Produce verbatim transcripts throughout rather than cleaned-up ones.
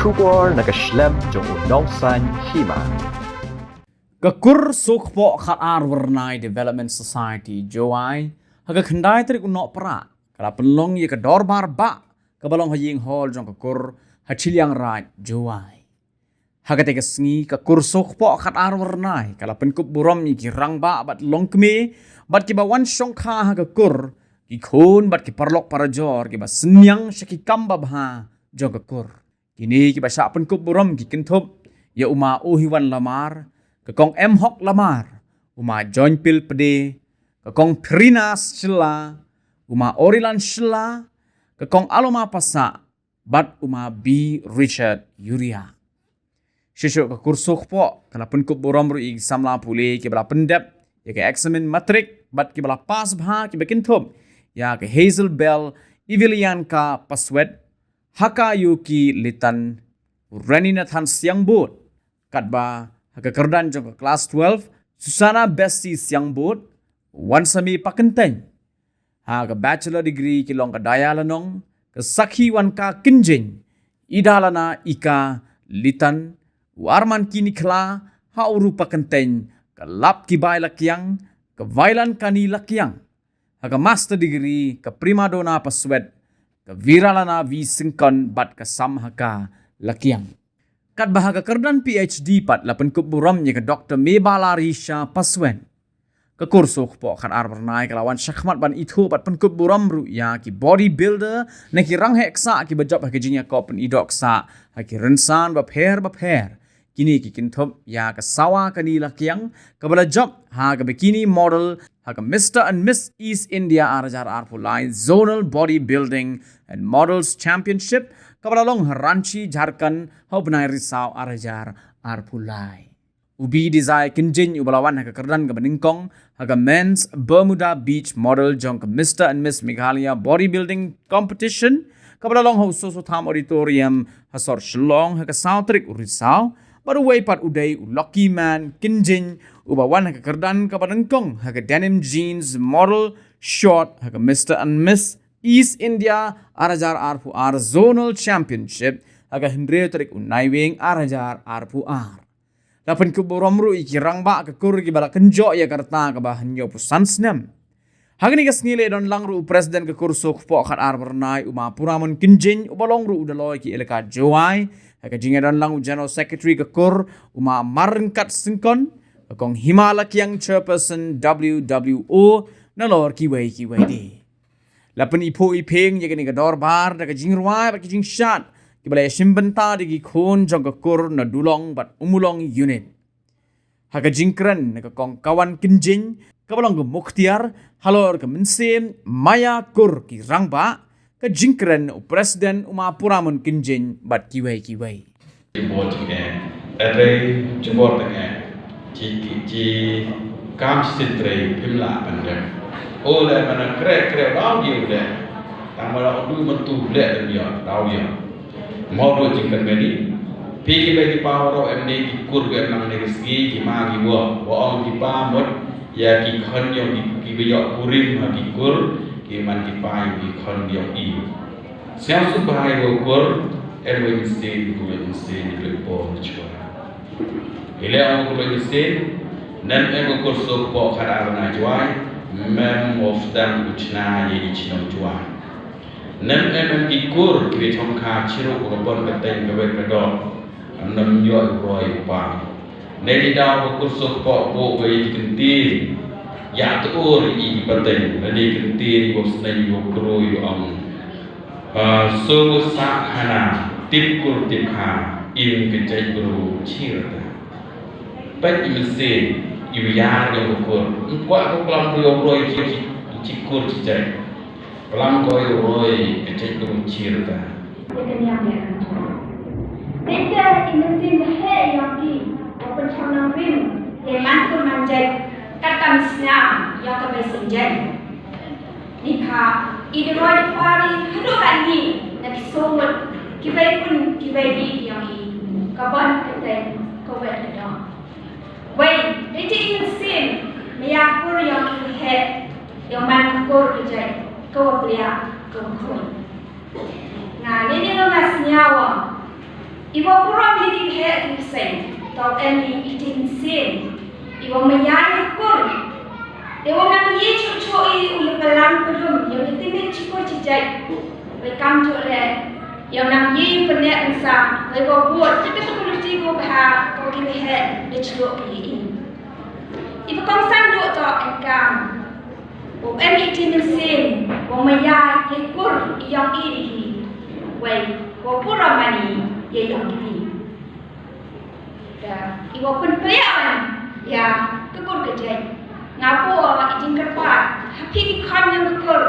Khubor na ka shlem jong u Nongsaiñ Hima. Ka Kur Sukpoh Khatar Wyrnai Development Society Jowai ha ka khyndai tarik u Nohprah ka la pynlong ïa ka dorbar bah kaba long ha ïing hall jong ka kur ha Chilliangraij Jowai. Ha kata ka sngi ka Kur Sukpoh Khatar Wyrnai ka la pynkup burom ïa ki rangbah bad longkmie bad kiba wan shongkha ha ka kur, ki khun bad ki paralok parajor kiba synñiang sha ki kam babha jong ka kur. Kine kiba shah pynkup burom ki kynthup ïa u ma Uhiwan Lamar, ka kong M Hok Lamar, u ma Joinpil Pde, ka kong Prina Shylla, u ma Orilan Shylla, ka kong Aloma Pasa bad u ma B Richard Yuria. Shisha ka Kur Sukpoh ka la pynkup burom ruh ïa ki samla pule kiba la pyndep ïa ka eksamin matrik bad kiba la pass bha kiba kynthup ïa ka Hazel Bell, Evilianka Paswet, Hakayuki Litan, Renny Nathan Siangbud, katba ha ka kyrdan jong ka klas twelve, Susana Bessie Siangbud, Wansami Pakyntein. Ha ka bachelor degree ki long ka Daya Lanong, ka Sakhi Wanka Kynjing, Idalana Ika Litan, u Arman Kini Khla, ha u Rupa Kyntein, ka Lap Kibai Lakiang, ka Vailan Kani Lakiang. Ha ka master degree ka Primadona Paswet, ka Viralana V Syngkon bad ka Samhaka Lakiang. Katba ha ka kyrdan P H D pat la pynkup burom ïa ka Doctor Mebala Risha Paswet. Ka Kur Sukpoh Khatar Wyrnai ka la wan shakhmat ban ithuh bad pynkup burom ruh ïa ki bodybuilder na ki rangheh ksah kiba jop ha ki jingïakop pyni doh ksah ha ki rynsan bapher bapher. Kine ki kynthup ïa ka Sawa Kani Lakiang kaba la jop ha ka bikini model ha ka Mister and Miss East India ar hajar arphew lai Zonal Bodybuilding and Models Championship kaba la long ha Ranchi, Jharkhand ha u bnai Risaw ar hajar arphew lai. U B Desire Kynjing uba la wan ha ka kyrdan kaba nyngkong ha ka Men's Bermuda Beach Model jong ka Mister and Miss Meghalaya Bodybuilding Competition kaba la long ha u Soso Tham Auditorium ha sor Shillong ha ka saw tarik u Risaw, bad uwei pat u dei u Lucky Man Kynjing uba wan ha ka kyrdan kaba nyngkong ha ka Denim Jeans Model Short ha ka Mister and Miss East India ar hajar arphew ar Zonal Championship ha ka hynriew tarik u Naiwieng ar hajar arphew ar. La pynkup burom ruh ïa ki rangbah ka kur kiba la kynjoh ïa ka rta kaba hynñiewphew san snem. Ha kane ka sngi la ïadon lang ruh u President ka Kur Sukpoh Khatar Wyrnai u ma Puramon Kynjing uba long ruh u Daloi ki Elaka Jowai. Ha ka jingïadon lang u General Secretary ka kur u ma Marryngkat Syngkon, ka kong Hima Lakiang Chairperson W W O, nalor kiwei kiwei de. La pyniphuh iphieng ïa kane ka dorbar da ka jingrwai bad ka jingshad kiba la ïashim bynta da ki khun jong ka kur na Dulong bad Ummulong Unit. Ha ka jingkren na ka kong Kawan Kynjing kaba long ka mukhtiar halor ka mynsiem maya kur ki rangbah, ka jingkren u President u ma Puramon Kynjing bad kiwei kiwei. Jubor jingeh, hynrei jubor jingeh, ji ji kam ji sien trei phim lah ban dep. O leh ban khreh khreh daw ïa u leh. Tang ba la u du myntu leh dep ïa daw ïa. Mo do jingkyrmen ïa phi ki bei ki pa, waroh em ne ki kur ki em nang ne ki sngi ki ma ki wa wa ong ki pa mut ïa ki khon ïa ki ki ba ïoh kurim ha ki kur ki man ki pa ïa ki khon ïa i. Sngewsih bha ïa u kur, em wei mynsiem, ku wei mynsiem, ku wei por chwa. Ïa leh ong ku wei mynsiem, nem em u Kur Sukpoh Khatar Wyrnai Jowai, mem of dang u chna ïa i chnong Jowai. Nem em em ki kur ki wei chong kha chirup u ka pon ka teng ka wei ka dok. Am nem ïoh u roi u pa. Ne di daw u Kur Sukpoh bu wei ki kyntien. Ïa tu ur i ki pateng, ne di kyntien i bu sneng i bu kru i ong. Ah, so sa khana, tip kur tip kha, im ka jait bru chir ta. Pek i mynsiem, i wiar ïa u kur. Kwah ko klam ko ïa u roi chi, chi, chi kur chi jait. Klam ko ïa u roi ka jait bru chir ta. Ïa ka niam ïa ka jong. Nangta i mynsiem ba heh ïa ki, ba pynchong nang rim, ïa man kur man jait, kat kam sñiaw, ïa ka bai sing jait. Ni pha, i dei roi di pari, haduh kat ni, na ki sumut, ki bai pun, ki bai di, ki yong i, ka ban, ka teng, ka wet, ka dong. Wei, dei ti i mynsiem, maya kur yong i heh, yong man kur ka jait, ka wa plia, ka wa khuid. Nga, ne ne nga sñiaw, Iwa burom ïa ki bheh ki bseiñ, to em i i tin sien. Iwa maya ïa kur. Iwa nang ïa chuh chuh i u la palang pelum, ïa u timit chukur chijai. Wei kam chuh le. Ïa nang ïa pyneh pynsam, wei wa buat, kita tu kuluti ko bha, ko ki bheh, de chuh ki i. Iwa kongsan duh to em kam. U em i tin sien, wa maya ïa kur i yong i hi. Wei, wa burom mani ïa yong i. Iwa pynplia wan ïa ka kur ka jait. Nga buh i jingkyrpad ha phi ki khon ïa ka kur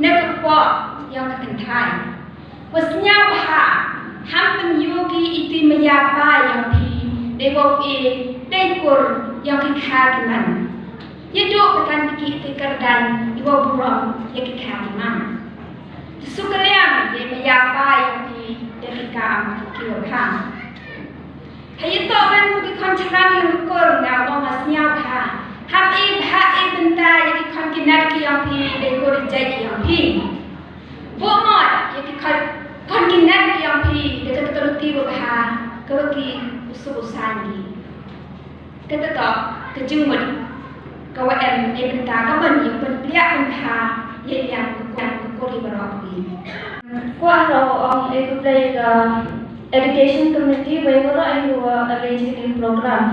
ne ka kpoh ïa ka kynthai. Wa sñiaw bha, ham pynïoh ki i ti maya pa ïa phi, dei wa u e, dei kur ïa ki kha ki man. Ïa duh ka kan ki ti kyrdan iwa burom ïa ki kha ki man. Jisu ka liang ïa maya pa ïa phi, dei ki kam ki wa bha. Ha ïa to ban ki khon chynrang ïa ka kur nga ong nga sñiaw bha. Ham i bha i bynta ïa ki khon ki nat ki ïa phi dei kur jait ïa phi. Buh mot ïa ki khon khon ki nat ki ïa phi dei ka tuluti ba bha ka ba ki u suk u san ki. Ka ta to ka jingmut ka wa em i bynta ka ban ïa pynpliah pynbha ïa ïa ka kur ïa ka kur ïa baroh ki. Kwah ro ong e khublei ka Education Committee wei waroh i wa arrange kani program.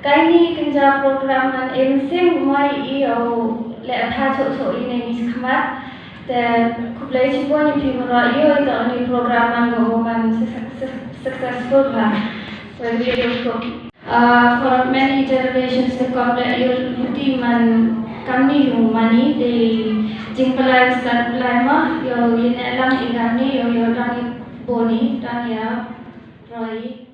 Kaini kynja program nan em sing mai i au le pha chok chok i ne ni khmat. Te khublei chibun i phi waroh i au i to ni program nan go man successful ba. Wei video ko. Uh, for many generations the Kordeh Youth Committee man kamni hu mani te jingpalai start palai ma yo yin elang i kamni yo yo rangi boni rangi ya roi.